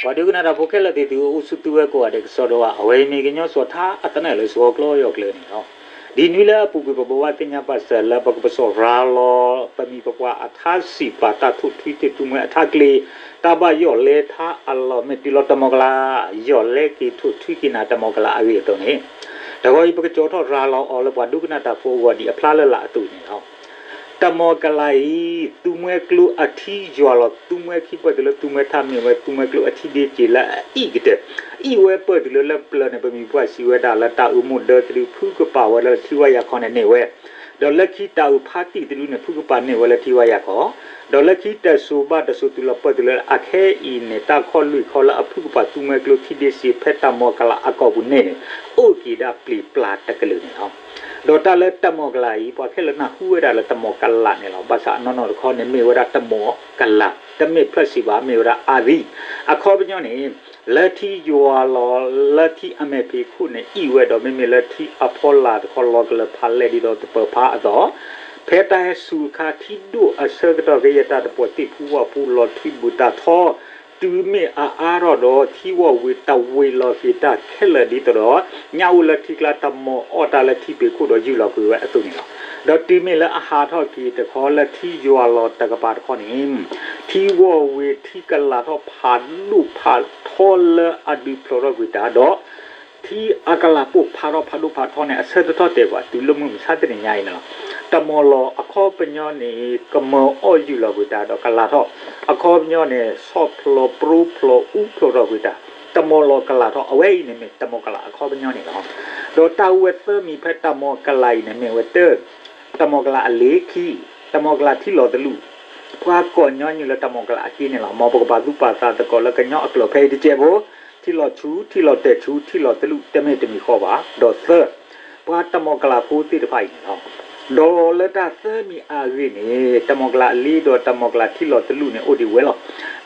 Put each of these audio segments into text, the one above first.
ပှၤဒိကနၣ်တၢ်ဖိခဲလၢာ်သ့ၣ်သုအိၣ်ဆူၣ်သုဝဲကိးဂၤဒဲးကစီဒီဧါ, အဝဲအံၤမ့ၢ်ကညီစှီၤထါအသနၢၣ်လၢဆှီကျိယီၢ်ကျဲန့ၣ်လီၤ. ဒ်နွံလၢအပူၤကွံာ် ပဘိးဘၣ်သ့ၣ်ညါပာ်စၢၤလၢ ပကပစီၤရၤလီၤ ပမိၢ်ပပၢ်အထါစံးပာ်တၢ်ထိၣ်ထွံသ့ၣ်သူမှဲအထါကျ့, တၢ်ဘၣ်ယီၢ်လဲထါအလီၢ် မ့ၢ်တုၤလီၤတမီၤကလး ယီၢ်လဲက့ၤထိၣ်ထွံက့ၤနၤတမီၤကလးအဂ့ၢ်အသိးန့ၣ်, တဂီၤအံၤ ပကကၠီထီၣ်ရၤလီၤအီၤလၢပှၤဒိကနၣ်တၢ်ဖိအဂီၢ် ဒ်အဖျါလၢ်လၢ်အသိးန့ၣ်လီၤ. တမီၤကလးအံၤ သူမှဲကျိအထံယွၤလီၤ သူမှဲခံပၢၢ်တုၤလၢသူမှဲထါ မ့ၢ်ဝဲသူမှဲကျိအထံဒ့စ့လၢအအံၣ်ကတၢၢ်, အံၣ်ဝဲပၢၢ်တုၤလၢလၢပျၢၤန့ၣ် ပမိၢ်ပပၢ်စံးဝဲဒၣ်လၢတၢ်အုးမိၢ်ဒၢတဒု ဖုကပာ်ဝဲလၢထံဝါယၤခီန့ၣ်န့ၢ်ဝဲ, ဒီးလၢခံတၢ်အုးဖါတံၢ်တဒုန့ၣ် ဖုကပာ်န့ၢ်ဝဲလၢထံဝါယၤခီ, ဒီးလၢခံတၢ်စိၤဘၣ်တစိၤတုၤလီၤပၢၢ်တုၤလၢအခဲအံၤန့ၣ် တၢ်ခီၣ်လွံၢ်ခီလၢအဖုကပာ်သူမှဲကျိခံဒ့စ့ဖဲတမီၤကလးအကီၢ်ပူၤန့ၣ်န့ၣ် အိၣ်က့ၤဒၣ်ပျံၤပျါတကလုာ်န့ၣ်လီၤ. ဒီးတၢ်လၢတမီၤကလးအံၤ ပှၤခဲလၢာ်နၢ်ဟူဝဲဒၣ်လၢတမီၤကလးန့ၣ်လီၤ. ဘၣ်ဆၣ်အနီၢ်နီၢ်တခီန့ၣ် မ့ၢ်ဝဲဒၣ်တမီၤကလး, တမ့ၢ်ဖျၢၣ်စံးဘၣ် မ့ၢ်ဝဲဒၣ်အါသံ. အခီပညီန့ၣ် လၢထံယွၤလီၤ လၢထံအမဲာ်ဖံးခိၣ်န့ၣ် အံၣ်ဝဲဒီး မ့မ့ၢ်လၢထံအဖီလာ်တခီ လီၤကလၢၤဖးလဲၢ်ဒ်သိးသပၢၤဖးအသိး, ဖဲတၢ်ဟဲစူၤအခါ ထံဒိၣ်အဆၢကတီၢ် ကယဲၢ်တၢ်တပီၢ်သ့ၣ်ဖူဝၣ်ဖူ လီၤထွံဘုၣ်တၢ်ထီ, တုၤမ့ၢ်အအါထီၣ်ဒီး ထံဝီၢ်ဝ့ၤတဝ့ၤလီၤက့ၤတၢ်ခဲလၢာ်ဒ်သိးဒီး ညၣ်အိၣ်လၢထံကျါတမီၤအီၣ်တၢ်လၢထံဖံးခိၣ်ဒီးယုၢ်လီၤကွံာ်ဝဲအသိးန့ၣ်လီၤ. ဒီးတုၤမ့ၢ်လၢအဟးထီၣ်က့ၤတခီလၢထံယွၤလီၤတကပၤတခီန့ၣ် ထံဝီၢ်ဝ့ၤထံကလးထီၣ်ဖးဒိၣ်ဖးထီလၢအဒုးဖျိးထီၣ်ကွံာ်တၢ်ဒီး ထံအကလးပိၢ်ဖးထီၣ်ဖးဒိၣ်ဖးထီန့ၣ် အဆၢတထီၣ်တဲာ်ကွၢ်တုၤလၢမုၢ်မဆါတနံၤညါအံၤန့ၣ်လီၤ. တမီၤလီၤအခီပညီန့ၣ် ကမၢအီၣ်ယုၢ်လီၤကွံာ်တၢ်ဒီးကလးထီၣ်, အခီပညီန့ၣ် ဆီၣ်ဖျိးပြိဖျိးအူဖျိးထီၣ်ကွံာ်တၢ်, တမီၤလီၤကလးထီၣ် အဝဲအံၤန့ၣ်မ့ၢ်တမီၤကလးအခီပညီန့ၣ်လီၤ. ဒီးတၢ်အိၣ်ဝဲသၢမံၤဖဲတမီၤကလးအံၤန့ၣ်မ့ၢ်ဝဲတၢ် တမီၤကလးအလ့ခံ, တမီၤကလးထံလီၤတလူၢ်, ပှၤကိးညီနုၢ်လၢတမီၤကလးအက့န့ၣ်လီၤ. မ်ပကဘၣ်သူၣ်ပာ်သးသကိးလၢကညီအကျိာ်ဖဲအံၤတကဲးဖိ, ထံလီၤဆူ, ထံလီၤတဲာ်ဆူ, ထံလီၤတလူၢ် တမ့ၢ်တမံၤဃီဘၣ်. ဒီးသၢ, ပှၤတမီၤကလးဖိသ့ၣ်တဖၣ်အံၤန့ၣ်လီၤ. ဒီးလၢတၢ်သၢမံၤအဂ့ၢ်န့ၣ် တမီၤကလးအလ့ဒီးတမီၤကလးထံလီၤတလူၢ်န့ၣ် အိၣ်ဒံးဝဲလီၤ.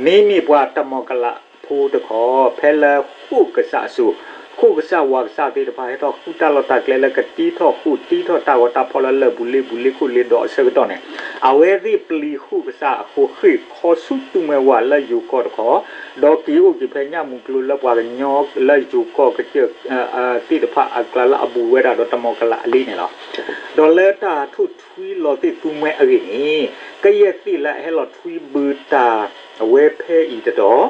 မ့မ့ၢ်ပှၤတမီၤကလးဖိတခီ ဖဲလၢဃိၣ်ကစၢ်အစိၤ, ဃိၣ်ကစၢ်ဝၤကစၢ်သ့ၣ်တဖၣ် ဟဲထီၣ်ဃုတၢ်လီၢ်တၢ်ကျဲလၢကတ့ထီၣ်ဃိၣ်တ့ထီၣ်တၢ်ဂီၤတၢ်ဖီၣ်လၢလၢၢ်ပူၤလ့ပူၤလ့ခိၣ်လ့ဒီးအဆၢကတီၢ်န့ၣ်, အဝဲသ့ၣ်ပျံၤဃိၣ်ကစၢ်အဃိ ဃ့ၢ်ခီဆူသူမှဲဝၤလၢယိၤကီၢ်တခီ, ဒီးက့ၤအိၣ်က့ၤဖဲညၣ်မုၢ်ကျိၤလၢပှၤကညီလၢယိၤကီၢ်ကစၢၢ်သ့ၣ်တဖၣ်အကျါလၢအဘူးဝဲဒၣ်ဒီးတမီၤကလးအလ့န့ၣ်လီၤ. ဒီးလၢတၢ်ထိၣ်ထွံလီၤသ့ၣ်သူမှဲအဂ့ၢ်န့ၣ်, ကယဲၢ်သ့ၣ်လၢအဟဲလီၤထွံဘုတၢ်အဝဲဖဲအံၤတတီၤ,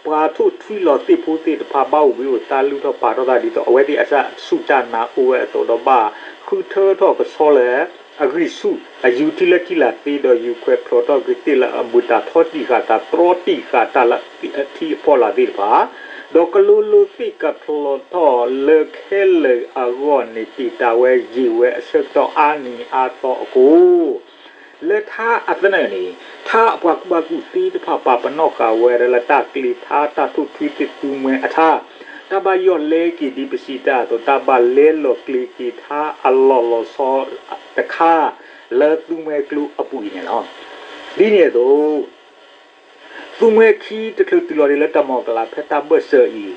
ပှၤထိၣ်ထွံလီၤသ့ၣ်ဖိသ့ၣ်တဖၣ် ဘၣ်အိၣ်ဘှံးအိၣ်သါလုၢ်ထီၣ်ပာ်ထီၣ်တၢ်ဒ်သိး အဝဲသ့ၣ်အတၢ်ဆူၣ်တၢ်နာ်အိၣ်ဝဲအသိးဒီး ဘၣ်ဃုထၢထီၣ်ကဆီလၢအဂံၢ်ဆူၣ်, အယူၤထံလၢထံလာ်သ့ဒီး ယူၤခွဲးဖျိးထီၣ်က့ၤသ့ၣ်လၢအဘူးတၢ်ထီတံၢ်ဃာ်တၢ် တြီတံၢ်ဃာ်တၢ်လၢထံအဖီလာ်သ့ၣ်တဖၣ်, ဒီးကလိလိသ့ၣ်ကဖျိးထီၣ်လၢခဲလၢာ်အဂီၢ်န့ၣ် တံာ်တာ်ဝဲယံာ်ဝဲအဆၢကတီၢ်အါနံၤအါသီအဃိ လၢထါအသနၢၣ်န့ၣ် ထါအပှၤကူၣ်ဘၣ်ကူၣ်သ့တဖၣ် ပာ်ပနီၣ်ဃာ်ဝဲဒၣ်လၢတၢ်ကျ့ၤထါ တၢ်ထိၣ်ထွံသ့ၣ်သူမှဲအထါ, တၢ်ဘၣ်ယီၢ်လဲက့ၤဒ်ပစံးတၢ်အသိး တၢ်ဘၣ်လဲလီၤကျ့ၤက့ၤထါအလီၢ်လီၤဆီတခါ လၢသူမှဲကျိအပူၤအံၤန့ၣ်လီၤ. ဒ်န့ၣ်အသိး သူမှဲခံတချုးတုၤလီၤဒ်လၢတမီၤကလးဖဲတၢ်ဘၢၣ်စၢၤအံၤ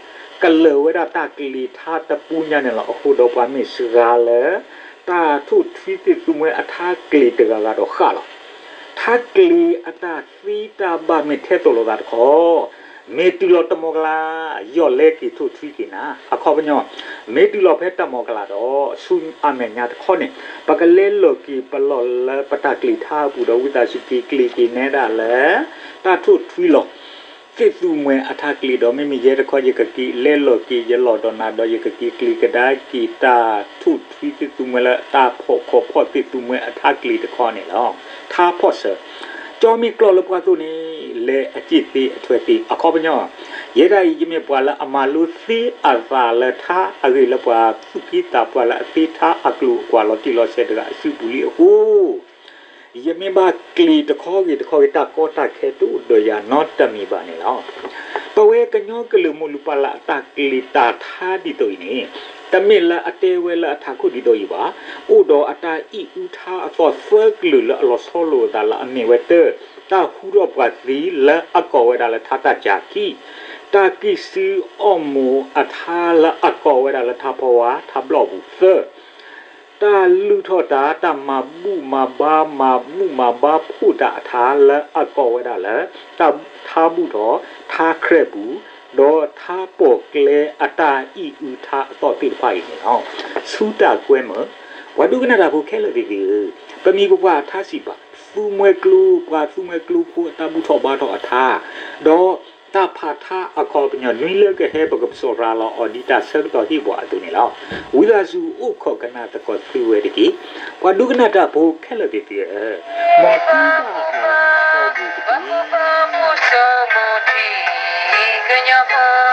ကလၢၤဝဲဒၣ်တၢ်ကျ့ၤထါတပူညါန့ၣ်လီၤ. အဃိဒီးပှၤမ့ၢ်စှၤလၢ တၢ်ထိၣ်ထွံသ့ၣ်သူမှဲအထါကျ့ၤတဂၤဂၤဒီးဃၣ်လီၤ. ထါကျ့ၤအတၢ်သ့တၢ်ဘၣ်မ့ၢ်ထဲသိးလိာ်သးတခီ မ့ၢ်တုၤလီၤတမီၤကလး ယီၢ်လဲက့ၤထိၣ်ထွံက့ၤနၤ. အခီပညီ မ့ၢ်တုၤလီၤဖဲတမီၤကလးဒီး ဆူအမဲာ်ညါတခီန့ၣ် ပကလဲလီၤက့ၤပလီၢ်လၢပတၢ်ကျ့ၤထါအပူၤဒီး ဝံသးစူၤက့ၤကျ့ၤက့ၤနဲဒၣ်လၢ တၢ်ထိၣ်ထွံလီၤသ့ၣ်သူမှဲအထါကျ့ၤဒီး မ့မ့ၢ်ယဲတခီ ယကက့ၤလဲလီၤက့ၤယလီၢ်ဒီးနၤဒီး ယကက့ၤကျ့ၤကဒါက့ၤတၢ်ထိၣ်ထွံသ့ၣ်သူမှဲလၢတၢ်ဖီၣ်ခီၣ်ဖီၣ်သ့ၣ်သူမှဲအထါကျ့ၤတခီန့ၣ်လီၤ. ထါဖီၣ်စၢၤ ကၠီမ့ၢ်ကျီၢ်လၢပှၢ်သိၣ်န့ၣ် လဲၤအစ့ၣ်သ့အထွဲသ့ အခီပညီ ယဲဒၣ်အံၤ ယမ့ၢ်ပှၤလၢအမၤလိသ့အသးလၢထါအဂ့ၢ်လၢ ပှၤသူၣ်က့သးပှၢ်လၢအသ့ထါအကျိၤအကွာ်လီၤတံၢ်လီၤဆဲးတဂၤအစုပူၤလံအဃိ ယမ့ၢ်ဘၣ်ကျ့ၤတခီဂ့ၤတခီဂ့ၤ တၢ်ကီတၢ်ခဲတအိၣ်ဒီးယၤနီတမံၤဘၣ်န့ၣ်လီၤ. ပဝဲကညီကလုာ်မိၢ်လုၢ်ပၢ်လၢ်အတၢ်ကျ့ၤတၢ်ထါဒ်သိးအံၤန့ၣ် တမ့ၢ်လၢအတဲဝဲလၢအထးခိၣ်ဒ်သိးအံၤဘၣ်. အိၣ်ဒီးအတၢ်အံၣ်အူထါအသီသၢကလုာ်လၢအလီၤဆီလိာ်အသးလၢအမ့ၢ်ဝဲတၢ် တၢ်ဟူထီၣ်ပှၤသံလၢအကိးဝဲဒၣ်လၢထါတၢ်ကၢ်ခံ, တၢ်ကံၢ်ဆူအီၣ်မူးအထါလၢအကိးဝဲဒၣ်လၢထါဖီဝါ ထါဘျီၣ်ပူၤ သၢ တၢ်လုၢ်ထီၣ်တၢ် တၢ်မၤဘူၣ်မၤဘါ မၤဘူၣ်မၤဘါဖှိၣ်တၢ်အထါလၢအကိးဝဲဒၣ်လၢ ထါဘူၣ်ထီၣ် ထါခြဲးပူၤ ဒီးထါပီၣ်ကျဲအတၢ်အံၣ်အုးထါအသီၣ်သ့ၣ်တဖၣ်အံၤန့ၣ်လီၤ. ဆူတၢ်ကွဲမုာ်, ပှၤဒိကနၣ်တၢ်ဖိခဲလၢာ်သ့ၣ်သုဧၢ, ပမံၤပပှၢ်အထါစံးဘၣ်, သူမှဲကျိ ပှၤသူမှဲကျိဖိအတၢ်ဘူၣ်ထီၣ်ဘါထီၣ်အထါ, ဒီးတၢ်ဖးထါအခီပညီ နွံလၢကဟဲ ပကပစီၤရၤလီၤအီၤဒ်တၢ်ဆၢကတီၢ်ဟ့ၣ်ပှၤအသိးန့ၣ်လီၤ. ဝံသးစူၤအိၣ်ခိးကနၣ်သကိးသ့ဝဲတက့ၢ်. ပှၤဒိကနၣ်တၢ်ဖိခဲလၢာ်သ့ၣ်သုဧၢ, မ်သုဘၣ်အမၤသကိးတက့ၢ်. ကညီဖိ